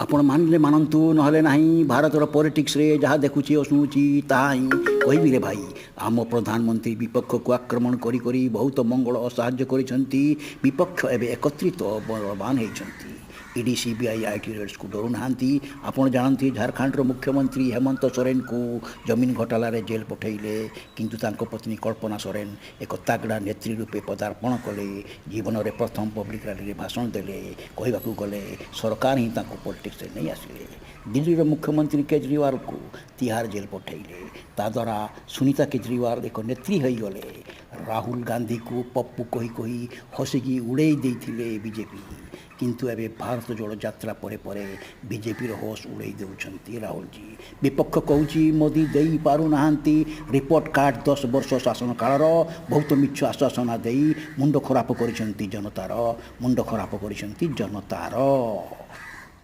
ଆପଣ ମାନିଲେ ମାନନ୍ତୁ, ନହେଲେ ନାହିଁ। ଭାରତର ପଲିଟିକ୍ସରେ ଯାହା ଦେଖୁଛି ଓ ଶୁଣୁଛି, ତାହା ହିଁ କହିବି ରେ ଭାଇ। ଆମ ପ୍ରଧାନମନ୍ତ୍ରୀ ବିପକ୍ଷକୁ ଆକ୍ରମଣ କରି କରି ବହୁତ ମଙ୍ଗଳ ସାହାଯ୍ୟ କରିଛନ୍ତି। ବିପକ୍ଷ ଏବେ ଏକତ୍ରିତ ବଳବାନ ହେଇଛନ୍ତି। ED, CBI, IT ରେଡ୍ସକୁ ଡରୁନାହାନ୍ତି। ଆପଣ ଜାଣନ୍ତି, ଝାଡ଼ଖଣ୍ଡର ମୁଖ୍ୟମନ୍ତ୍ରୀ ହେମନ୍ତ ସୋରେନକୁ ଜମିନ ଘୋଟାଲାରେ ଜେଲ୍ ପଠାଇଲେ, କିନ୍ତୁ ତାଙ୍କ ପତ୍ନୀ କଳ୍ପନା ସୋରେନ ଏକ ତାଗଡ଼ା ନେତ୍ରୀ ରୂପେ ପଦାର୍ପଣ କଲେ। ଜୀବନରେ ପ୍ରଥମ ପବ୍ଲିକ୍ ରାଲିରେ ଭାଷଣ ଦେଲେ। କହିବାକୁ ଗଲେ ସରକାର ହିଁ ତାଙ୍କୁ ପଲିଟିକ୍ସରେ ନେଇ ଆସିଲେ। ଦିଲ୍ଲୀର ମୁଖ୍ୟମନ୍ତ୍ରୀ କେଜରିୱାଲକୁ ତିହାର ଜେଲ୍ ପଠାଇଲେ। ତା ଦ୍ୱାରା ସୁନୀତା କେଜରିୱାଲ ଏକ ନେତ୍ରୀ ହୋଇଗଲେ। ରାହୁଲ ଗାନ୍ଧୀକୁ ପପ୍ପୁ କହି କହି ହସିକି ଉଡ଼େଇ ଦେଇଥିଲେ ବିଜେପି, କିନ୍ତୁ ଏବେ ଭାରତ ଯୋଡ଼ ଯାତ୍ରା ପରେ ପରେ ବିଜେପିର ହୋସ୍ ଉଡ଼େଇ ଦେଉଛନ୍ତି ରାହୁଲଜୀ। ବିପକ୍ଷ କହୁଛି, ମୋଦି ଦେଇପାରୁନାହାନ୍ତି ରିପୋର୍ଟ କାର୍ଡ଼। 10 ବର୍ଷ ଶାସନ କାଳର ବହୁତ ମିଛ ଆଶ୍ୱାସନା ଦେଇ ମୁଣ୍ଡ ଖରାପ କରିଛନ୍ତି ଜନତାର, ମୁଣ୍ଡ ଖରାପ କରିଛନ୍ତି ଜନତାର।